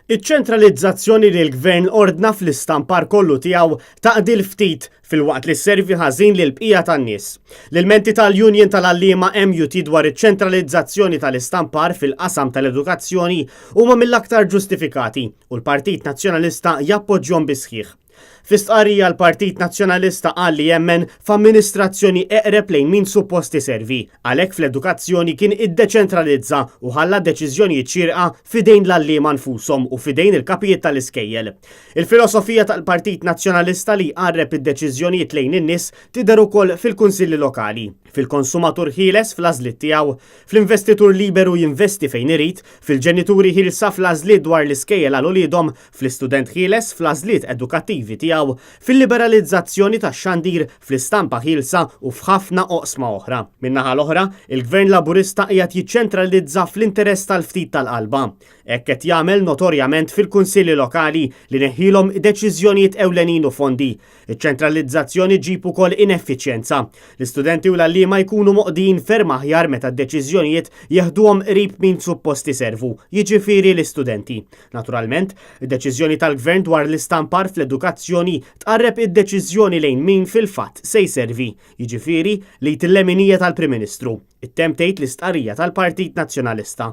Iċ-ċentralizzazzjoni li l-Gvern ordna fl-istampar kollu tiegħu taqdi l-ftit filwaqt li sservi ħażin lill-bqija tan-nies. L-ilmenti tal-Union tal-Għalliema MUT dwar iċ-ċentralizzazzjoni tal-istampar fil-qasam tal-edukazzjoni huma mill-aktar ġustifikati u l-Partit Nazzjonalista jappoġġjhom bis-sħiħ. Fi stqarrija l-Partit Nazzjonalista qal li jemmen f'amministrazzjoni eqreb lejn min suppost iservi. Għalhekk fl-edukazzjoni kien iddeċentralizza u ħalla deċiżjonijiet xierqa f'idejn l-għalliema nfushom u f'idejn il-kapijiet tal-iskejjel. Il-filosofija tal-Partit Nazzjonalista li jqarreb id-deċiżjonijiet lejn in-nies tidher ukoll fil-kunsilli lokali, fil-konsumatur ħieles fl-għażliet tiegħu, fl-investitur liberu jinvesti fejn irid, fil-ġenituri ħielsa fl-għażliet dwar l-iskejjel għal uliedhom, fl-istudent ħieles fl-għażliet edukattivi tiegħu, fil-liberalizzazzjoni tax-xandir, fl-istampa ħielsa u f'ħafna oqsma oħra. Min-naħa l-oħra, il-Gvern Laburista qiegħed jiċċentralizza fl-interess tal-ftit tal-qalba. Hekk qed jagħmel notorjament fil-Kunsilli Lokali li neħħielhom deċiżjonijiet ewlenin u fondi. Iċ-ċentralizzazzjoni ġġib ukoll ineffiċjenza. L-istudenti u l-għalliema jkunu moqdijin ferm aħjar meta d-deċiżjonijiet jeħduhom qrib min suppost iservu, jiġifieri l-istudenti. Naturalment, id-deċiżjoni tal-Gvern dwar l-istampar fl-edukazzjoni tqarreb id-deċiżjoni lejn min fil-fatt se jservi, jiġifieri l-id il-leminija tal-Prim Ministru, ittemm tgħid l-istqarrija tal-Partit Nazzjonalista.